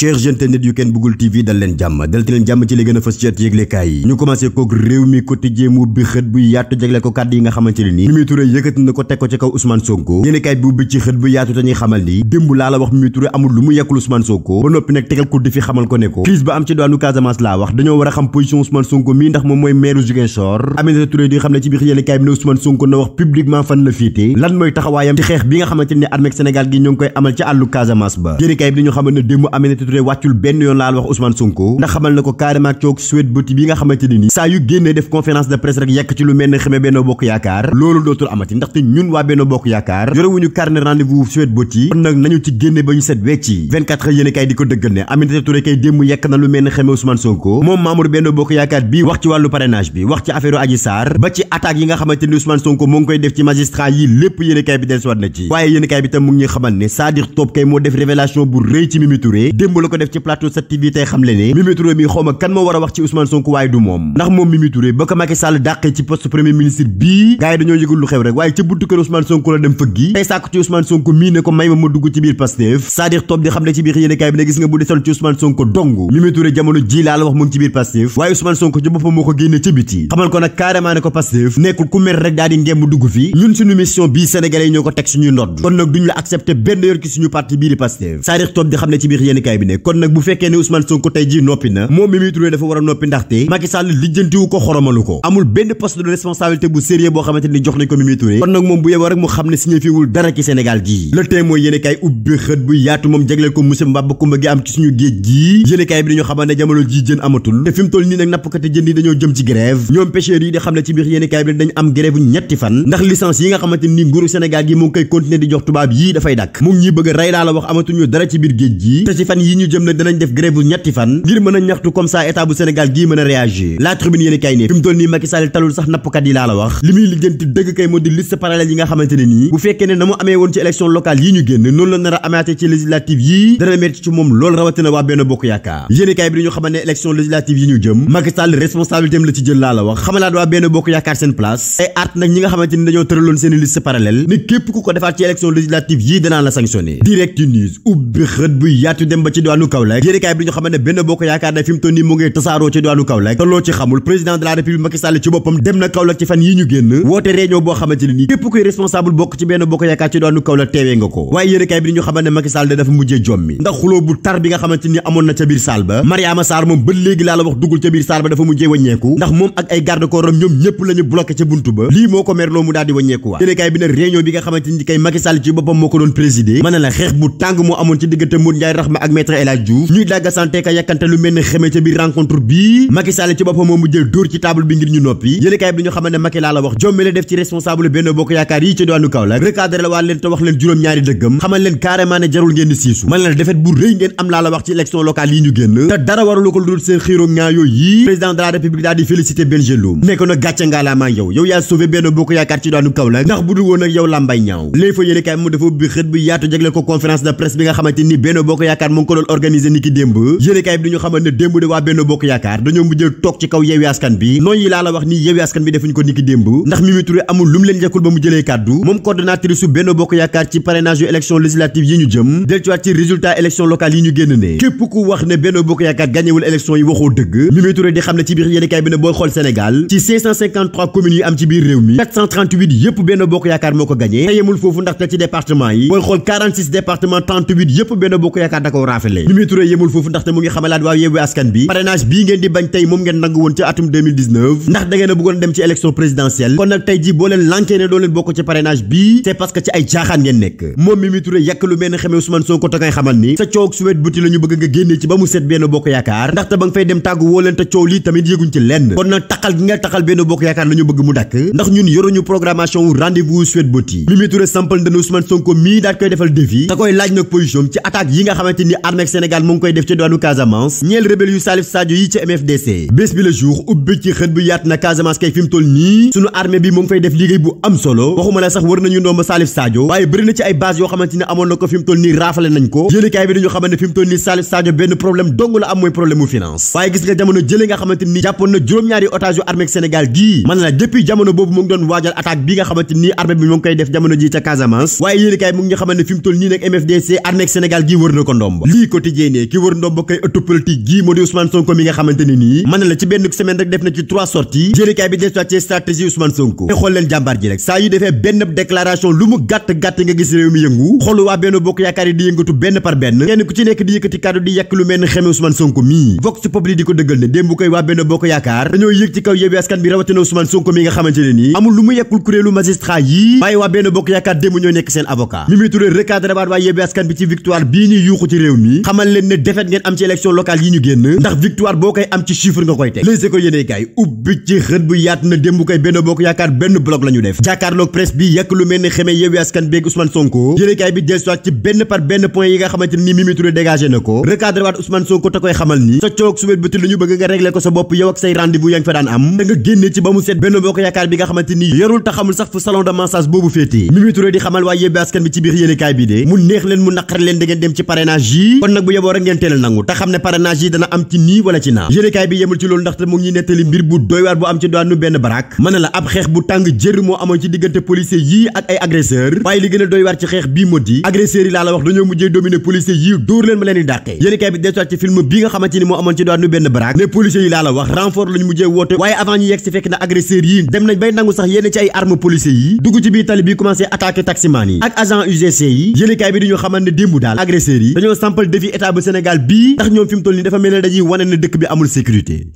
chers internet yu Ken Bougoul TV dal leen jàmm ci li gën a fës ci yëglekaay yi ñu commencé kook réew mi quotidien mu ubbi xët bu yaatu jagle ko kàddu yi nga xamante ne nii Mimi Touré yëkkati na ko teg ko ci kaw Ousmane Sonko yéenekaay bi ubbi ci xët bu yaatu te ñuy xamal ni démb laa la wax Mimi Touré amul lu mu yekkul Ousmane Sonko ba noppi nag tegal ko di fi xamal ko ne ko crise ba am ci diwaanu Casamance laa wax dañoo war a xam position Ousmane Sonko mii ndax moom mooy maire Ziguinchor Aminata Touré di xam ne ci biir yéenekaay bi ne Ousmane Sonko na wax publiquement fan la féete lan mooy taxawaayam ci xeex bi nga xamante ne armée Sénégal gi ñoo ngi koy amal ci àllu Casamance ba yéenekaay bi dañu xamal ne démb Aminata Touré wàccul benn yoon laal wax Ousmane Sonko ndax xamal na ko carrément coog Sweet Beauty bi nga xamante ne ni saa yu génnee def conférence de presse rek yekk ci lu mel ne xamee Benno Bokk Yaakaar loolu dootul amati ndaxte ñun waa Benno Bokk Yaakaar yorewuñu carnet rendez-vous Sweet Beauty kon nag nañu ci génne ba ñu set wecci 24 heures yéene kay di ko dëggal ne Aminata Touré kay démb yekk na lu mel ne xamee Ousmane Sonko moom membre Benno Bokk Yaakaar bi wax ci wàllu parrainage bi wax ci affaire Adji Sarr ba ci attaque yi nga xamante ni Ousmane Sonko moo ngi koy def ci magistrat yi lépp yéene kay bi dellusiwaat na ci waaye yéene kay bi tam mu ngi xamal ne Sadir Top kay moo def révélation bu rëy ci Mimi Touré démb la ko def ci plateau 7TV tey xam le ne Mimi Touré mi xawma kan moo war a wax ci Ousmane Sonko waaye du moom ndax moom Mimi Touré ba ko Macky Sall dàqee ci poste premier ministre bii gars yi dañoo yëgul lu xew rek waaye ca buntu kër Ousmane Sonko la dem fëggi tey sàkku ci Ousmane Sonko mii ne ko may ma dugg ci biir Pastef Sadir Top di xam ne ci biir yéenekaay bi ne gis nga bu desoon ci Ousmane Sonko dong Mimi Touré jamono ji laa la wax mu ngi ci biir Pastef waaye Ousmane Sonko ci boppam moo ko génne ca biti xamal ko nag carrément ne ko Pastef nekkul ku mer rek daal di ngemb dugg fi ñun suñu mission bii sénégalais yi ñoo ko teg suñuy ndodd kon nag duñu la accepter benn yoon ci suñu parti bii di Pastef Sadir Top di xam ne ci biir yéenekaay bi ne kon nag bu fekkee ne Ousmane Sonko tey ji noppi na moom Mimi Touré dafa war a noppi ndaxte Macky Sall lijjantiwu ko xoromalu ko amul benn poste de responsabilité bu sérieux boo xamante ni jox nañ ko Mimi Touré kon nag moom bu yeboo rek mu xam ne signifiewul dara ci Sénégal gii le temps mooy yéenekaay ubbi xët bu yaatu moom jagleel ko monsieur Mbaba Kumba gi am ci suñu géej gii yéenekaay bi dañoo xamal ne jamono ji jën amatul te fi mu toll nii nag nappkati jën yi dañoo jëm ci grève ñoom pêcheurs yi di xam ne ci biir yéenekaay bi dañ am grève ñetti fan ndax licence yi nga xamante ni nguuru Sénégal gi mu ngi koy continuer di jox tubaab yii dafay dakk mu ngi ñuy bëgg a rey laa la wax amatuñu dara ci biir géej gi te ci fan yi ñu jëm nag danañ def grève ñetti fan ngir mën a ñaxtu comme ça état bu Sénégal gii mën a réagir la tribune yéenekaay ne fi mu toll nii Macky Sall talul sax nappkat yi laa la wax li muy lijjanti dëgg kay moo di liste parallèle yi nga xamante ne nii bu fekkee ne na mu amee woon ci élection locale yi ñu génn noonu la nar a amaatee ci législative yii dana metti ci moom loolu rawatina waa Benno Bokk Yaakaar yéenekaay bi dañu xamal ne élection législative yi ñu jëm Macky Sall responsabilité am la ci jël laa la wax xamalaat waa Benno Bokk Yaakaar seen place ay art nag ñi nga xamante ni dañoo tëraloon seen liste parallèle ne képp ku ko defaat ci élection législative yii danaa la sanctionné direct news ubbi xët bu yaatu dem ba ci diwaanu Kaolack yéenekaay bi dañu xamal ne Benno Bokk Yaakaar ne fi mu toll nii mu ngi tasaaroo ci diwaanu Kaolack te loo ci xamul président de la République Macky Sall ci boppam dem na Kaolack ci fan yii ñu génn woote réunion boo xamante ne nii képp kuy responsable bokk ci Benno Bokk Yaakaar ci diwaanu Kaolack teewee nga ko waaye yéenekaay bi dañu xamal ne Macky Sall dafa mujjee jommi ndax xuloo bu tar bi nga xamante ni amoon na ca biir salle ba Mariama Sarr moom ba léegi laa la wax duggul ca biir salle ba dafa mujjee wàññeeku ndax moom ak ay garde corps am ñoom ñëpp la ñu bloqué ca buntu ba lii moo ko merloo mu daal di wàññeeku waat yéenekaay bi ne réunion bi nga xamante ni kay Macky Sall ci boppam moo ko doon présider mën na la xeex bu tàng moo amoon ci diggante Modou Ndiaye Rahma ak maître El Hadji Diouf ñuy dagga santé ka yàkkante lu mel ne xamee ca biir rencontre bii Macky Sall ci boppam moo mujjee dóor ci table bi ngir ñu noppi yéenekaay bi dañu xamal ne Macky laa la wax jomme la def ci responsable Benno Bokk Yaakaar yi ci diwaanu Kaolack recadré la waa leen te wax leen juróom-ñaari dëggam xamal leen carrément ne jarul ngeen di siisu man la defet bu rëy ngeen am laa la wax ci élection locale yi ñu génn te dara waralu ko lu dul seen xiiroo ñaa yooyu yi président de la République daal di félicité Bengelloum nekk na gàcce ngaa laa maa yow yaa sauvé Benno Bokk Yaakaar ci diwaanu Kaolack ndax bu dul woon ak yow lambay ñaaw léegi fa yéenekaay mu dafa ubbi xët bu yaatu jagleel ko conférence de presse bi nga xamante ni Benno Bokk Yaakaar mu ngi ko doon organiser ni ki démb yéenekaay bi dañu xamal ne démb de waa Benno Bokk Yaakaar dañoo mujjee toog ci kaw Yewwi Askan bi noonu yi laa la wax nii Yewwi Askan bi defuñ ko ni ki démb ndax Mimi Touré amul lu mu leen njëkkul ba mu jëlee kàddu moom coordonnatrice su Benno Bokk Yaakaar ci parrainage yu élection législative yi ñu jëm dellusiwaat ci résultat élection locale yi ñu génn ne képp ku wax ne Benno Bokk Yaakaar gàñewul élection yi waxoo dëgg Mimi Touré di xam ne ci biir yéenekaay bi ne booy xool Sénégal ci 553 communes yi am ci biir réew mi 438 yépp Benno Bokk Yaakaar moo ko gagné te yemul foofu ndaxte ci département yi booy xool 46 département 38 yépp Benno Bokk Yaakaar da ko raafale Mimi Touré yemul foofu ndaxte mu ngi xamalaat waa Yewwi Askan bi parrainage bii ngeen di bañ tey moom ngeen nangu woon ci atum 2019 ndax da ngeen a bëggoon dem ci élection présidentielle kon nag tey ji boo leen lankee ne doo leen bokk ci parrainage bii c'est parce que ci ay caaxaan ngeen nekk moom Mimi Touré yàq lu mel ne xamee Ousmane Sonko te koy xamal ni sa coow Sweet Beauty la ñu bëgg nga génnee ci ba mu set Benno Bokk Yaakaar ndaxte ba nga fay dem tàggu woo leen te coow lii tamit yëguñ ci lenn kon nag taqal gi nga taqal Benno Bokk Yaakaar la ñu bëgg mu dakk ndax ñun yoruñu programmation wu rendez-vous Sweet Beauty Mimi Touré sampal ndana Ousmane Sonko mii daal koy defal défi te koy laaj nag position ci attaque yi nga xamante ni armée Sénégal mu ngi koy def ci diwaanu Casamance ñeel rebelle yu Salif Sadio yi ci MFDC bés bi le jour ubbi ci xët bu yaat na Casamance kay fi mu toll nii sunu armée bi mu ngi fay def liggéey bu am solo waxuma la sax war nañu ndomba Salif Sadio waaye bëri na ci ay base yoo xamante ni amoon na ko fi mu toll nii raafale nañ ko yéenekaay bi dañu xamante ne fi mu toll nii Salif Sadio benn problème dong la am mooy problème mu finance waaye gis nga jamono jële nga xamante ni jàppoon na juróom-ñaari otage yu armée Sénégal gii man la depuis jamono boobu mu ngi doon waajal attaque bi nga xamante ni armée bi mu ngi koy def jamono ji ca Casamance waaye yéenekaay mu ngi ñu xamante ne fi mu toll nii nag MFDC armée Sénégal gii wër na ko ndomba lii Quotidien ki wër ndomb koy ëttu politique gi moo di Ousmane Sonko mi nga xamante ni nii mën na la ci benn semaine rek def na ci 3 sorties yéenekaay bi des ci stratégie Ousmane Sonko te xool leen jàmbaar ji rek saa yu defee benn déclaration lu mu gàtt-gàtt nga gis réew mi yëngu xoolu waa Benno Bokk Yaakaar yi di yëngatu benn par benn kenn ku ci nekk di yëkkati kàddu di yàq lu mel ni xeme Ousmane Sonko mii Vox Populi di ko dëggal ne démb koy waa Benno Bokk Yaakaar dañoo yëg ci kaw Yewwi Askan bi rawatina Ousmane Sonko mi nga xamante ne nii amul lu mu yekkul kuréelu magistrat yi waaye waa Benno Bokk Yaakaar démb ñoo nekk seen avocat Mimi Touré recadré waat waa Yewwi Askan bi ci victoire bii ñuy yuuxu ci réew mi xamal leen ne défaite ngeen am ci élection locale yi ñu génn ndax victoire boo koy am ci chiffre nga koy teg Les Échos yéene kaay ubbi ci xët bu yaatu na démb koy Benno Bokk Yaakaar benn bloc la ñu def jàkkaarloog presse bi yàq lu mel ni xeme Yewwi Askan beeg Ousmane Sonko yéene kaay bi dellusiwaat ci benn par benn point yi nga xamante ni Mimi Touré dégagé na ko recadré waat Ousmane Sonko te koy xamal ni sa coog su wet bëti lu ñu bëgg nga régler ko sa bopp yow ak say rendez-vous yaa ngi fa daan am da nga génne ci ba mu set Benno Bokk Yaakaar bi nga xamante ni yorul ta xamul sax fu salon de massage boobu féetee Mimi Touré di xamal waa Yewwi Askan bi ci biir yéene kaay bi de mu neex leen mu naqari leen da ngeen dem ci parrainage yi kon nag bu yeboo rek ngeen teel a nangu te xam ne parrainage yi dana am ci nii wala ci naa yéene kaay bi yemul ci loolu ndaxte mu ngi nettali mbir bu doy waar bu am ci doonu benn barak mën na la ab xeex bu tàng jër moo amoon ci diggante policier yii ak ay agresseur waaye li gën a doy waar ci xeex bii moo di agresseurs yi laa la wax dañoo mujjee dominer policier yii dóor leen ma leen di dàqee yéene kaay bi delluwaat ci film bi nga xamante ni moo amoon ci doonu benn barak ne policiers yi laa la wax renfort lañu mujjee woote waaye avant ñu yegg si fekk na agresseurs yi dem nañ bay nangu sax yenn ci ay armes policiers yi dugg ci biir tali bi commencé attaquer taximan yi ak agent UGC yi yéene kaay bi di ñu xamal ne démb daal agresseurs yi dañoo sampal défi état bu Sénégal bii ndax ñoom fi mu toll nii dafa mel ne dañuy wane ne dëkk bi amul sécurité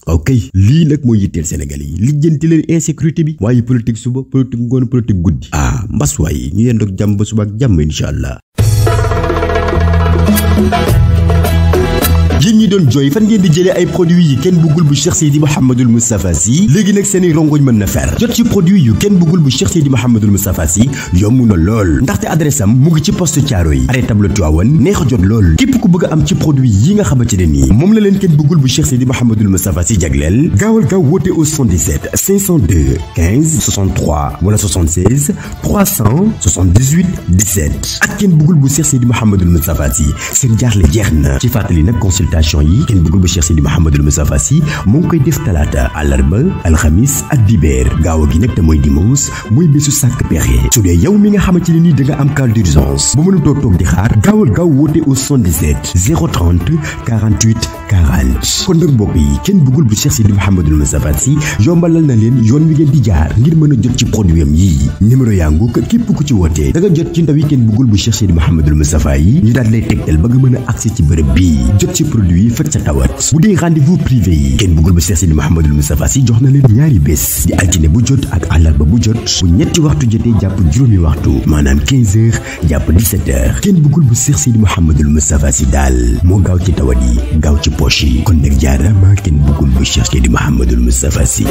ok lii nag mooy yitteel Sénégal yi lijjanti leen insécurité bi waaye politique suba politique ngoon politique guddi mbas waay ñu yendoog jàmm ba suba ak jàmm incha allah yéen ñi doon jooy fan ngeen di jëlee ay produits yi kenn bëggul bu Cheikh Seydi Mouhamadul Moustapha Sy léegi nag seeni rongoñ mën na fer jot ci produit yu kenn bëggul bu Cheikh Seydi Mouhamadul Moustapha Sy yomb na lool ndaxte adresse am mu ngi ci poste Thiaroye arrêt table Tivaouane neex a jot lool képp ku bëgg a am ci produit yi nga xamante ne nii moom la leen kenn bëggul bu Cheikh Seydi Mouhamadul Moustapha Sy jagleel gaawal gaaw woote au 77 502 15 63 wala 76 378 17 ak kenn bëggul bu Cheikh Seydi Mouhamadul Moustapha Sy seen jaaxle jeex na ci fàttali nag consultation yi kenn bëggul bu Cheikh Seydi Mouhamadul Moustapha Sy moo ngi koy def talaata àllarba alxamis ak dibeer gaaw gi nag te mooy dimanche mooy bésu sàkk pexe su dee yow mi nga xamante ne nii da nga am cas d'urgence bu mënu toog di xaar gaawal gaaw woote au 77 030 48 40 kon nag mbokk yi kenn bëggul bu Cheikh Seydi Mouhamadul Moustapha Sy yombalal na leen yoon wi ngeen di jaar ngir mën a jot ci produit am yii numéro yaa ngu képp ku ci wootee da nga jot ci ndaw yi kenn bëggul bu Cheikh Seydi Mouhamadul Moustapha yi ñu daal lay tegtal ba nga mën a accès ci bërëb bii jot ci produit yi faj sa tawat bu dee rendez-vous privé yi kenn bëggul bu Cheikh Seydi Mouhamadul Moustapha Sy jox na leen ñaari bés di altine bu jot ak àllarba bu jot bu ñetti waxtu jotee jàpp juróomi waxtu maanaam 15 heures jàpp 17 heures kenn bëggul bu Cheikh Seydi Mouhamadul Moustapha Sy daal moo gaaw ci tawat yi gaaw ci poche yi kon nag jaarama kenn bëggul bu Cheikh Seydi Mouhamadul Moustapha Sy